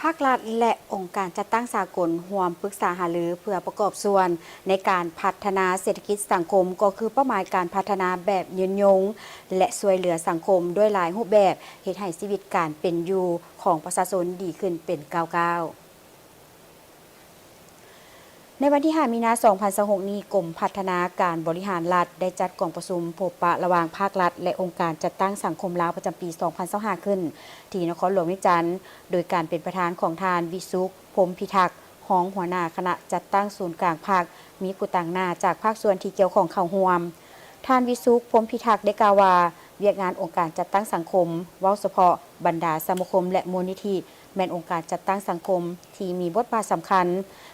ພາກລັດ ແລະ ອົງການຈັດຕັ້ງສາກົນຮ່ວມປຶກສາຫາລືເພື່ອປະກອບສ່ວນໃນການພັດທະນາເສດຖະກິດສັງຄົມ ກໍຄືເປົ້າໝາຍການພັດທະນາແບບຍືນຍົງ ແລະ ຊ່ວຍເຫຼືອສັງຄົມດ້ວຍຫຼາຍຮູບແບບ ເຮັດໃຫ້ຊີວິດການເປັນຢູ່ຂອງປະຊາຊົນດີຂຶ້ນເປັນກ້າວໆ. ໃນວັນທີຫ້າ ມີນາ ສອງພັນຊາວຫົກນີ້, ກົມພັດທະນາການບໍລິຫານລັດ ໄດ້ຈັດກອງປະຊຸມພົບປະລະຫວ່າງພາກລັດ ແລະ ອົງການຈັດຕັ້ງສັງຄົມລາວ ປະຈຳປີ ສອງພັນຊາວຫ້າ ຂຶ້ນ ທີ່ນະຄອນຫຼວງວຽງຈັນ ໂດຍການເປັນປະທານຂອງທ່ານ ວິສຸກ ພົມພິທັກ ຮອງຫົວໜ້າຄະນະຈັດຕັ້ງສູນກາງພັກ, ມີຜູ້ຕາງໜ້າຈາກພາກສ່ວນທີ່ກ່ຽວຂ້ອງເຂົ້າຮ່ວມ. ທ່ານ ວິສຸກ ພົມພິທັກ ໄດ້ກ່າວວ່າ ວຽກງານອົງການຈັດຕັ້ງສັງຄົມ, ເວົ້າສະເພາະບັນດາສະມາຄົມ ແລະ ມູນນິທິ ແມ່ນອົງການຈັດຕັ້ງສັງຄົມທີ່ມີບົດບາດສຳຄັນ,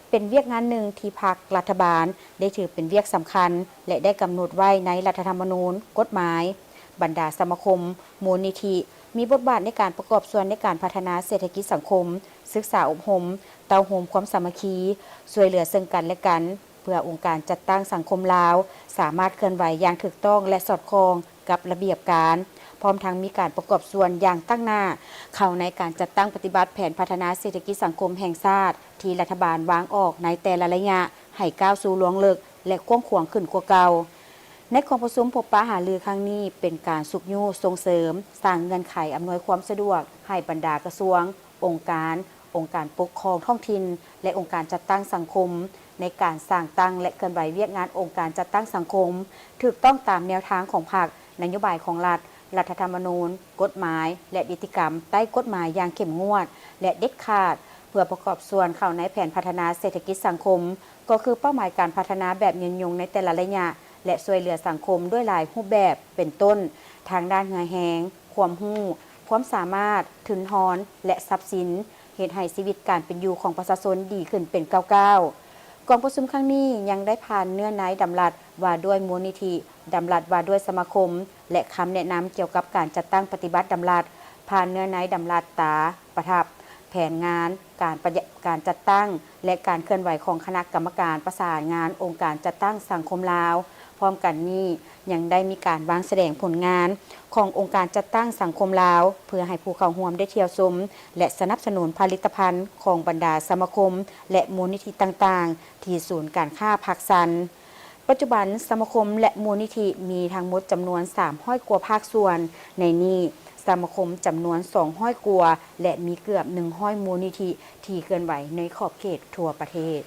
ເປັນວຽກງານໜຶ່ງທີ່ພັກລັດຖະບານໄດ້ຖືເປັນວຽກສຳຄັນ ແລະ ໄດ້ກຳນົດໄວ້ໃນລັດຖະທຳມະນູນ, ກົດໝາຍ. ບັນດາສະມາຄົມ, ມູນນິທິ ມີບົດບາດໃນການປະກອບສ່ວນໃນການພັດທະນາເສດຖະກິດສັງຄົມ, ສຶກສາອົບຮົມ, ເຕົ້າໂຮມຄວາມສາມັກຄີ, ຊ່ວຍເຫຼືອເຊິ່ງກັນແລະກັນ, ເພື່ອອົງການຈັດຕັ້ງສັງຄົມລາວສາມາດເຄື່ອນໄຫວຢ່າງຖືກຕ້ອງ ແລະ ສອດຄ່ອງກັບລະບຽບການ, ພ້ອມທັງມີການປະກອບສ່ວນຢ່າງຕັ້ງໜ້າເຂົ້າໃນການຈັດຕັ້ງປະຕິບັດແຜນພັດທະນາເສດຖະກິດສັງຄົມແຫ່ງຊາດທີ່ລັດຖະບານວາງອອກໃນແຕ່ລະໄລຍະ ໃຫ້ກ້າວສູ່ລວງເລິກ ແລະ ກວ້າງຂວາງຂຶ້ນກວ່າເກົ່າ. ໃນກອງປະຊຸມພົບປະຫາລືຄັ້ງນີ້ ເປັນການຊຸກຍູ້ສົ່ງເສີມ, ສ້າງເງື່ອນໄຂອຳນວຍຄວາມສະດວກໃຫ້ບັນດາກະຊວງ, ອົງການ, ອົງການປົກຄອງທ້ອງຖິ່ນ ແລະ ອົງການຈັດຕັ້ງສັງຄົມ ໃນການສ້າງຕັ້ງ ແລະ ເຄື່ອນໄຫວວຽກງານອົງການຈັດຕັ້ງສັງຄົມ ຖືກຕ້ອງຕາມແນວທາງຂອງພັກ, ນະໂຍບາຍຂອງລັດ, ລັດຖະທຳມະນູນ, ກົດໝາຍ ແລະ ນິຕິກຳໃຕ້ກົດໝາຍຢ່າງເຂັ້ມງວດ ແລະ ເດັດຂາດ, ເພື່ອປະກອບສ່ວນເຂົ້າໃນແຜນພັດທະນາເສດຖະກິດສັງຄົມ, ກໍຄືເປົ້າໝາຍການພັດທະນາແບບຍືນຍົງໃນແຕ່ລະໄລຍະ ແລະ ຊ່ວຍເຫຼືອສັງຄົມດ້ວຍຫຼາຍຮູບແບບ ເປັນຕົ້ນ ທາງດ້ານເຫື່ອແຮງ, ຄວາມຮູ້, ຄວາມສາມາດ, ທຶນຮອນ ແລະ ຊັບສິນ, ເຮັດໃຫ້ຊີວິດການເປັນຢູ່ຂອງປະຊາຊົນດີຂຶ້ນເປັນກ້າວໆ. ກອງປະຊຸມຄັ້ງນີ້ຍັງໄດ້ຜ່ານເນື້ອໃນດຳລັດວ່າດ້ວຍມູນນິທິ, ດຳລັດວ່າດ້ວຍສະມາຄົມ ແລະ ຄຳແນະນຳກ່ຽວກັບການຈັດຕັ້ງປະຕິບັດດຳລັດ, ຜ່ານເນື້ອໃນດຳລັດຕາປະທັບ, ແຜນງານ, ການປະ ການຈັດຕັ້ງ ແລະ ການເຄື່ອນໄຫວຂອງຄະນະກຳມະການປະສານງານອົງການຈັດຕັ້ງສັງຄົມລາວ. ພ້ອມກັນນີ້ ຍັງໄດ້ມີການວາງສະແດງຜົນງານຂອງອົງການຈັດຕັ້ງສັງຄົມລາວ ເພື່ອໃຫ້ຜູ້ເຂົ້າຮ່ວມໄດ້ທ່ຽວຊົມ ແລະ ສະໜັບສະໜູນຜະລິດຕະພັນຂອງບັນດາສະມາຄົມ ແລະ ມູນນິທິຕ່າງໆ ທີ່ສູນການຄ້າພາກຊັນ. ປັດຈຸບັນ, ສະມາຄົມ ແລະ ມູນນິທິມີທັງໝົດຈຳນວນສາມຮ້ອຍກວ່າພາກສ່ວນ, ໃນນີ້ ສະມາຄົມຈຳນວນສອງຮ້ອຍກວ່າ ແລະ ມີເກືອບໜຶ່ງຮ້ອຍມູນນິທິທີ່ເຄື່ອນໄຫວໃນຂອບເຂດທົ່ວປະເທດ.